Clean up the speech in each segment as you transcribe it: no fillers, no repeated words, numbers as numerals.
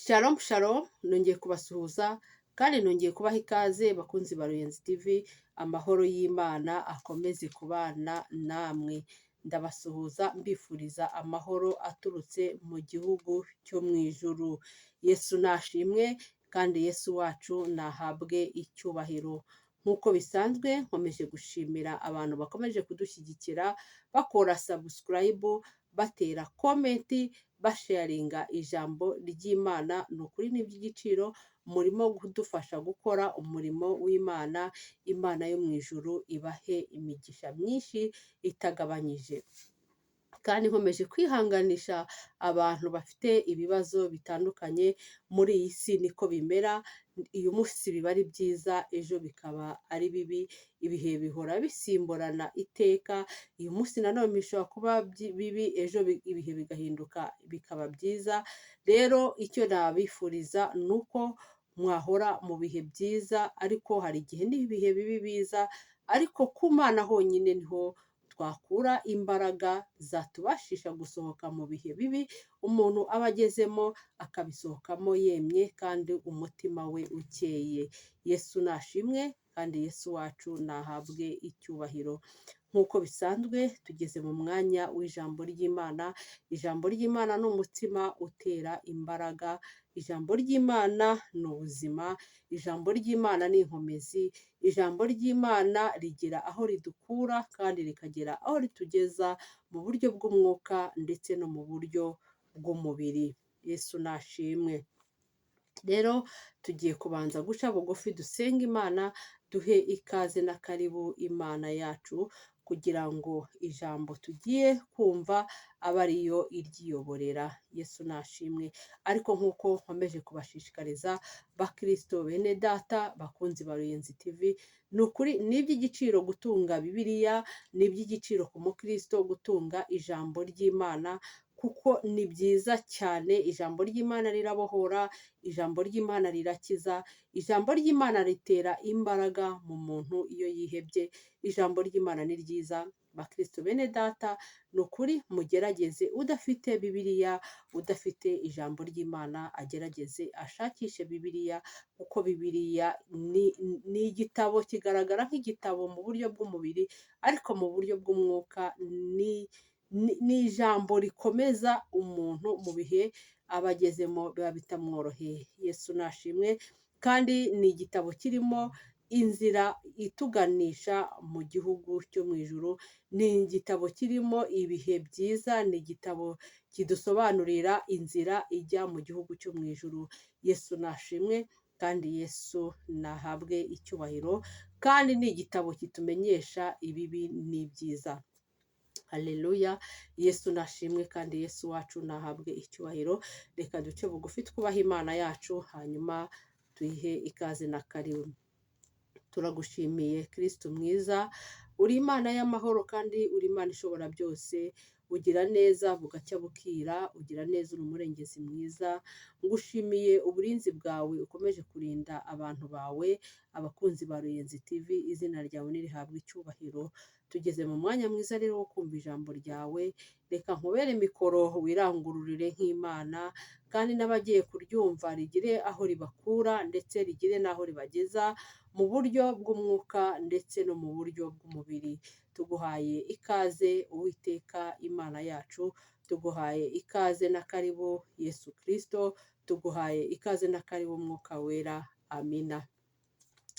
Shalom shalom, nongeye kubasuhuza kandi nongeye kubaha ikaze bakunzi ba Ruyenzi TV, amahoro y'Imana akomeze kubana namwe. Ndabasuhuza mbifuriza amahoro aturutse mu gihugu cyo mu ijuru. Yesu nashimwe kandi Yesu wacu nahabwe icyubahiro. Nk'uko bisanzwe nkomeje gushimira abantu bakomeje kudushyigikira, bakora subscribe, batera comment, basharinga ijambo ry'Imana, ni ukuri ni iby'igiciro, murimo kudufasha gukora umurimo w'Imana, Imana yo mu ijuru ibahe imigisha myinshi itagabanyije. Kandi nkomeje kwihanganisha abantu bafite ibibazo bitandukanye muri iyi si, niko bimera, uyu munsi biba ari byiza, ejo bikaba ari bibi, ibihe bihora bisimburana iteka, uyu munsi nanone bishobora kuba bibi, ejo ibihe bigahinduka bikaba byiza. Rero icyo nabifuriza ni uko mwahora mu bihe byiza, ariko hari igihe n'ibihe bibi biza, ariko ku Mana honyine niho twakura imbaraga zatubashisha gusohoka mu bihe bibi umuntu aba agezemo, akabisohokamo yemye kandi umutima we ukeye. Yesu nashimwe kandi Yesu wacu nahabwe icyubahiro. Nk'uko bisanzwe tugeze mu mwanya w'ijambo ry'Imana, ijambo ry'Imana ni umutima utera imbaraga, ijambo ry'Imana ni ubuzima, ijambo ry'Imana ni inkomezi, ijambo ry'Imana rigira aho ridukura kandi rikagera aho ritugeza mu buryo bw'umwuka ndetse no mu buryo bw'umubiri. Yesu nashimwe. Rero tugiye kubanza guca bugufi dusenga Imana, duhe ikaze na karibu Imana yacu kugira ngo ijambo tugiye kumva abe ariyo iryiyoborera. Yesu nashimwe. Ariko nk'uko nkomeje kubashishikariza bakristo bene data bakunzi ba Ruyenzi TV, ni ukuri ni iby'igiciro gutunga Bibiliya, ni iby'igiciro ku mukristo gutunga ijambo ry'Imana, kuko ni byiza cyane. Ijambo ry'Imana rirabohora, ijambo ry'Imana rirakiza, ijambo ry'Imana ritera imbaraga mu muntu iyo yihebye. Ijambo ry'Imana ni ryiza. Bakristo bene data, ni ukuri mugerageze, udafite Bibiliya, udafite ijambo ry'Imana agerageze ashakishe Bibiliya, kuko Bibiliya ni igitabo kigaragara nk'igitabo mu buryo bw'umubiri, ariko mu buryo bw'umwuka ni ijambo rikomeza umuntu mu bihe aba agezemo biba bitamworoheye. Yesu nashimwe. Kandi ni igitabo kirimo inzira ituganisha mu gihugu cyo mu ijuru, ni igitabo kirimo ibihe byiza, ni igitabo kidusobanurira inzira ijya mu gihugu cyo mu ijuru. Yesu nashimwe kandi Yesu nahabwe icyubahiro, kandi ni igitabo kitumenyesha ibibi n'ibyiza. Haleluya, Yesu nashimwe kandi Yesu wacu nahabwe icyubahiro. Reka duce bugufi twubahe Imana yacu, hanyuma tuyihe ikaze na karibu. Turagushimiye Kristo mwiza, uri Imana y'amahoro kandi uri Imana ishobora byose, ugira neza bugacya bukira, ugira neza, uri umurengezi mwiza. Ngushimiye uburinzi bwawe ukomeje kurinda abantu bawe, abakunzi ba Ruyenzi TV, izina ryawe nirihabwe icyubahiro. Tugeze mu mwanya mwiza rero wo kumva ijambo ryawe, reka nkubere mikoro wirangururire nk'Imana, kandi n'abagiye kuryumva rigire aho ribakura ndetse rigire n'aho ribageza mu buryo bw'umwuka ndetse no mu buryo bw'umubiri. Tuguhaye ikaze Uwiteka Imana yacu, tuguhaye ikaze na karibu Yesu Kristo, tuguhaye ikaze na karibu Mwuka Wera. Amina.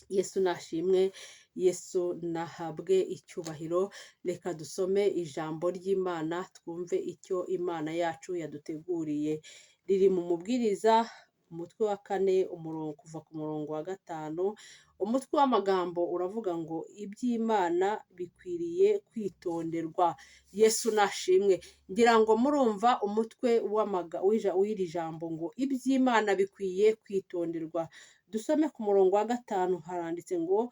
Yesu nashimwe, Yesu nahabwe icyubahiro. Reka dusome ijambo ry'Imana twumve icyo Imana yacu yaduteguriye. Riri mu Mubwiriza umutwe wa 4, umurongo kuva ku murongo wa 5. Umutwe w'amagambo uravuga ngo iby'Imana bikwiriye kwitonderwa. Yesu nashimwe. Ngira ngo murumva umutwe w'iri jambo ngo iby'Imana bikwiye kwitonderwa. Dusome ku murongo wa 5, haranditse ngo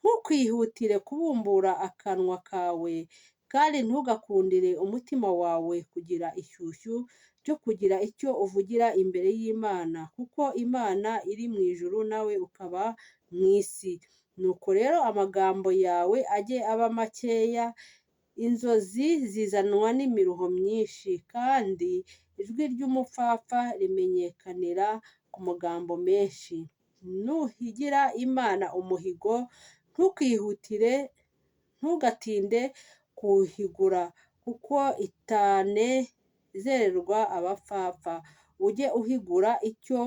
ntukwihutire kubumbura akanwa kawe, kandi ntugakundire umutima wawe kugira ishyushyu ryo kugira icyo uvugira imbere y'Imana, kuko Imana iri mu ijuru nawe ukaba mu isi. Nuko rero amagambo yawe ajye aba makeya, inzozi zizanwa n'imiruho myinshi, kandi Ijwi ry'umupfapfa rimenyekanira ku magambo menshi. Nuhigira Imana umuhigo, ntukihutire, ntugatinde kuwuhigura, kuko itanezererwa abapfapfa. Ujye uhigura icyo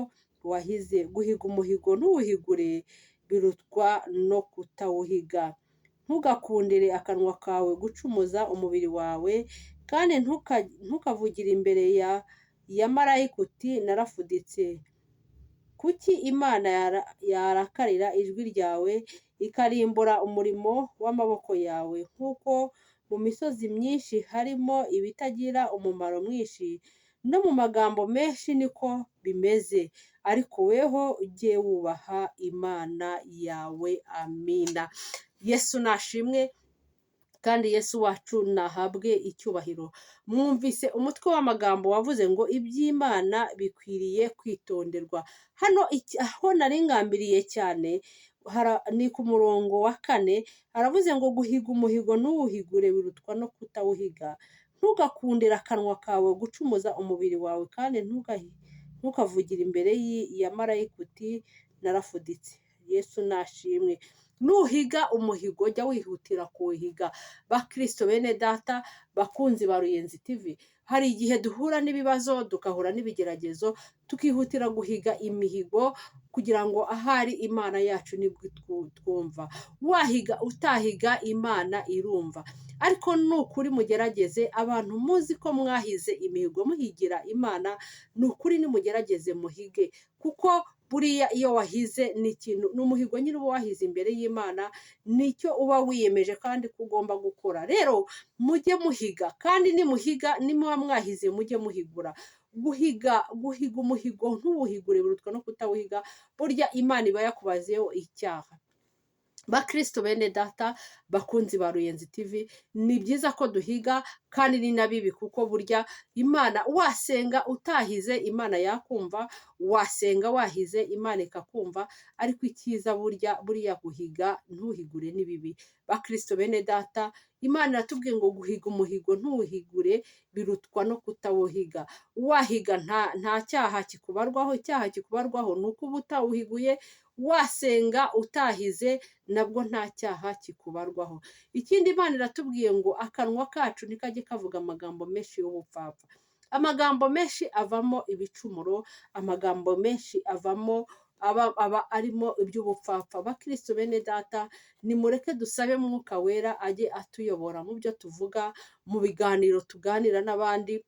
wahize. Guhiga umuhigo ntuwuhigure birutwa no kutawuhiga. Ntugakundire akanwa kawe gucumuza umubiri wawe, kandi ntukavugire imbere ya marayika uti narafuditse. Kuki Imana yarakarira ijwi ryawe, ikarimbura umurimo w'amaboko yawe? Nk'uko mu misozi myinshi harimo ibitagira umumaro mwinshi, no mu magambo menshi niko bimeze. Ariko weho ujye wubaha Imana yawe. Amina. Yesu nashimwe kandi Yesu wacu nahabwe icyubahiro. Mwumvise umutwe w'amagambo wavuze ngo iby'Imana bikwiriye kwitonderwa. Hano aho nari ngambiriye cyane ni ku murongo wa 4, haravuze ngo guhiga umuhigo ntuwuhigure birutwa no kutawuhiga. Ntugakundire akanwa kawe gucumuza umubiri wawe, kandi ntukavugire imbere ya marayika uti narafuditse. Yesu nashimwe. Nuhiga umuhigo jya wihutira kuwuhiga. Bakristo bene data, bakunzi ba Ruyenzi TV, hari igihe duhura n'ibibazo, tugahura n'ibigeragezo, tukihutira guhiga imihigo kugira ngo ahari Imana yacu nibwo twumva. Wahiga utahiga Imana irumva. Ariko nukuri mugerageze, abantu muzi ko mwahize imihigo muhigira Imana, nukuri nimugerageze muhige, kuko buriya iyo wahize ni ikintu, ni umuhigo nyine uba wahize imbere y'Imana, nicyo uba wiyemeje kandi ko ugomba gukora. Rero mujye muhiga, kandi nimuhiga, nimuba mwahize mujye muhigura. Guhiga umuhigo ntuwuhigure birutwa no kutawuhiga, burya Imana iba yakubazeho icyaha. Bakristo bene data, bakunzi ba Ruyenzi TV, ni byiza ko duhiga kandi ni na bibi, kuko burya Imana wasenga utahize Imana yakumva, wasenga wahize Imana ikakumva, ariko icyiza burya buriya guhiga ntuhigure ni bibi. Bakristo bene data, Imana iratubwiye ngo guhiga umuhigo ntuwuhigure birutwa no kutawuhiga. Wahiga nta cyaha kikubarwaho, icyaha kikubarwaho ni uko uba utawuhiguye. Wasenga utahize nabwo nta cyaha kikubarwaho. Ikindi Imana iratubwiye ngo akanwa kacu ntikajye kavuga amagambo menshi y'ubupfapfa. Amagambo menshi avamo ibicumuro, amagambo menshi avamo aba arimo iby'ubupfapfa. Bakristo bene data, nimureke dusabe Mwuka Wera ajye atuyobora mu byo tuvuga, mu biganiro tuganira n'abandi,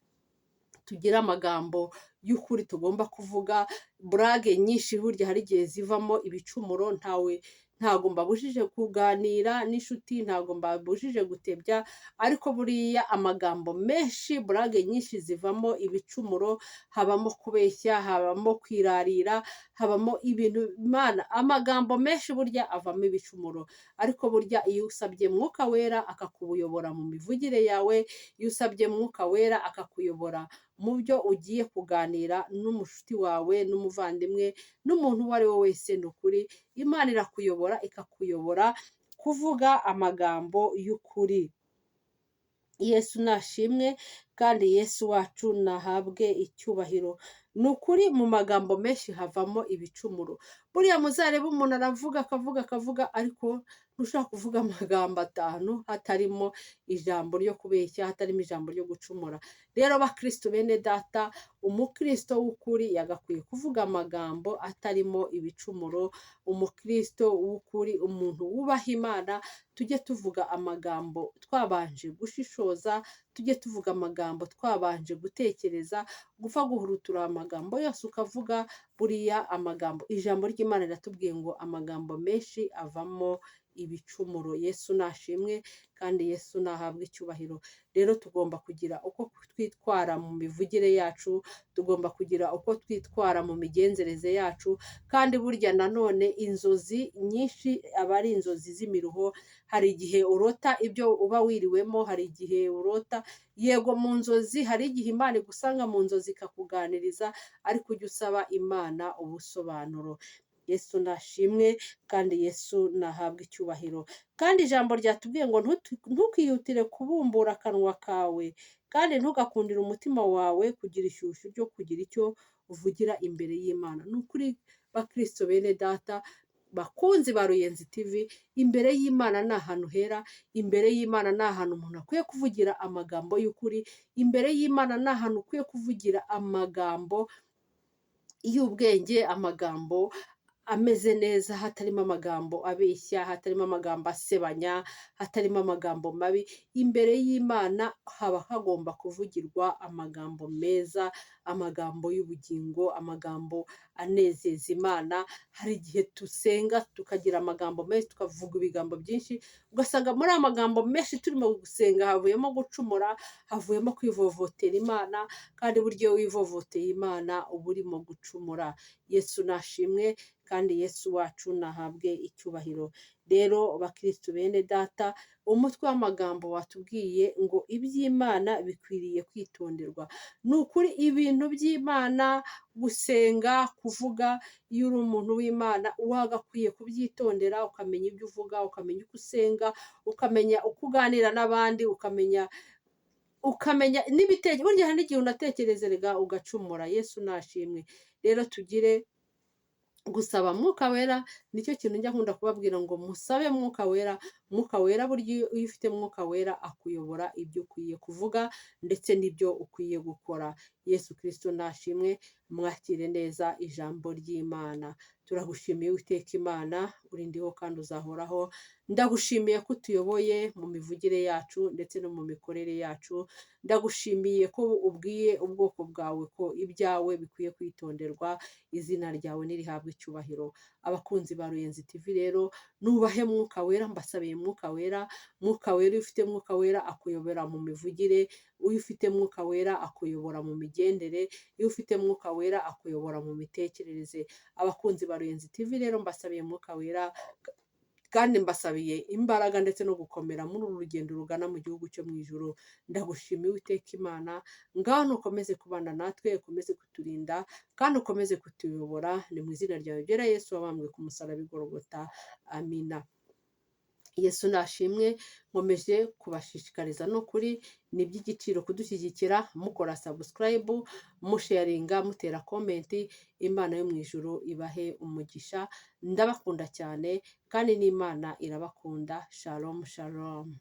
tugire amagambo y'ukuri tugomba kuvuga. Burage nyinshi burya hari igihe zivamo ibicumuro. Ntawe, ntago mbabujije kuganira n'inshuti, ntago mbabujije gutebya, ariko buriya amagambo menshi, burage nyinshi zivamo ibicumuro, habamo kubeshya, habamo kwirarira, habamo ibintu. Imana, amagambo menshi burya avamo ibicumuro. Ariko burya iyo usabye Mwuka Wera akakuyobora mu mivugire yawe, iyo usabye Mwuka Wera akakuyobora mu byo ugiye kuganira n'umushuti wawe, n'umuvandimwe, n'umuntu uwo ari we wese, ni ukuri Imana irakuyobora, ikakuyobora kuvuga amagambo y'ukuri. Yesu nashimwe kandi Yesu wacu nahabwe icyubahiro. Ni ukuri mu magambo menshi havamo ibicumuro. Buriya muzarebe umuntu aravuga akavuga akavuga, ariko ntushobora kuvuga amagambo 5 hatarimo ijambo ryo kubeshya, hatarimo ijambo ryo gucumura. Rero bakristo bene data, umukristo w'ukuri yagakwiye kuvuga amagambo atarimo ibicumuro. Umukristo w'ukuri, umuntu wubaha Imana, tujye tuvuga amagambo twabanje gushishoza, tujye tuvuga amagambo twabanje gutekereza. Gupfa guhurutura amagambo yose ukavuga, buriya amagambo, ijambo ry'Imana riratubwiye ngo amagambo menshi avamo ibicumuro. Yesu nashimwe kandi Yesu nahabwe icyubahiro. Rero tugomba kugira uko twitwara mu mivugire yacu, tugomba kugira uko twitwara mu migenzereze yacu. Kandi burya nanone inzozi nyinshi aba ari inzozi z'imiruho. Hari igihe urota ibyo uba wiriwemo, hari igihe urota yego mu nzozi, hari igihe Imana igusanga mu nzozi ikakuganiriza, ariko ujye usaba Imana ubusobanuro. Yesu nashimwe kandi Yesu nahabwe icyubahiro. Kandi ijambo ryatubwiye ngo ntukihutire kubumbura akanwa kawe, kandi ntugakundire umutima wawe kugira ishyushyu ryo kugira icyo uvugira imbere y'Imana. Ni ukuri bakristo bene data, bakunzi ba Ruyenzi TV, imbere y'Imana ni ahantu hera, imbere y'Imana ni ahantu umuntu akwiye kuvugira amagambo y'ukuri, imbere y'Imana ni ahantu ukwiye kuvugira amagambo y'ubwenge, amagambo ameze neza, hatarimo amagambo abeshya, hatarimo amagambo asebanya, hatarimo amagambo mabi. Imbere y'Imana haba hagomba kuvugirwa amagambo meza, amagambo y'ubugingo, amagambo anezeza Imana. Hari igihe dusenga tukagira amagambo menshi, tukavuga ibigambo byinshi, ugasanga muri aya magambo menshi turimo gusenga havuyemo gucumura, havuyemo kwivovotera Imana, kandi burya iyo wivovoteye Imana uba urimo gucumura. Yesu nashimwe kandi Yesu wacu nahabwe icyubahiro. Rero bakristo bene data, umutwe w'amagambo watubwiye ngo iby'Imana bikwiriye kwitonderwa. Ni ukuri ibintu by'Imana, gusenga, kuvuga, iyo uri umuntu w'Imana wagakwiye kubyitondera, ukamenya ibyo uvuga, ukamenya uko usenga, ukamenya uko uganira n'abandi, ukamenya n'ibitekerezo. Burya hari n'igihe unatekereza rega ugacumura. Yesu nashimwe. Rero tugire gusaba Mwuka Wera, nicyo kintu njya nkunda kubabwira ngo musabe Mwuka Wera. Mwuka Wera burya iyo ufite Mwuka Wera akuyobora ibyo ukwiye kuvuga ndetse n'ibyo ukwiye gukora. Yesu Kristo nashimwe. Mwakire neza ijambo ry'Imana. Turagushimiye Uwiteka Imana, uri ndiho kandi uzahoraho. Ndagushimiye ko utuyoboye mu mivugire yacu ndetse no mu mikorere yacu. Ndagushimiye ko ubwiye ubwoko bwawe ko ibyawe bikwiye kwitonderwa, izina ryawe nirihabwe icyubahiro. Abakunzi ba Ruyenzi TV rero, nubahe Mwuka Wera, mbasabiye Mwuka Wera. Mwuka Wera, iyo ufite Mwuka Wera akuyobora mu mivugire, iyo ufite Mwuka Wera akuyobora mu migendere, iyo ufite Mwuka Wera akuyobora mu mitekerereze. Abakunzi ba Ruyenzi TV rero, mbasabiye Mwuka Wera kandi mbasabiye imbaraga ndetse no gukomera muri uru rugendo rugana mu gihugu cyo mu ijuru. Ndagushimiye Uwiteka Imana, ngaho nukomeze kubana natwe, ukomeze kuturinda kandi ukomeze kutuyobora. Ni mu izina ryawe ryera Yesu wabambwe ku musaraba i Golgotha. Amina. Yesu nashimwe. Nkomeje kubashishikariza, n'ukuri ni iby'igiciro kudushyigikira mukora subscribe, musharinga, mutera comment. Imana yo mu ijuru ibahe umugisha. Ndabakunda cyane kandi n'Imana irabakunda. Shalom, shalom.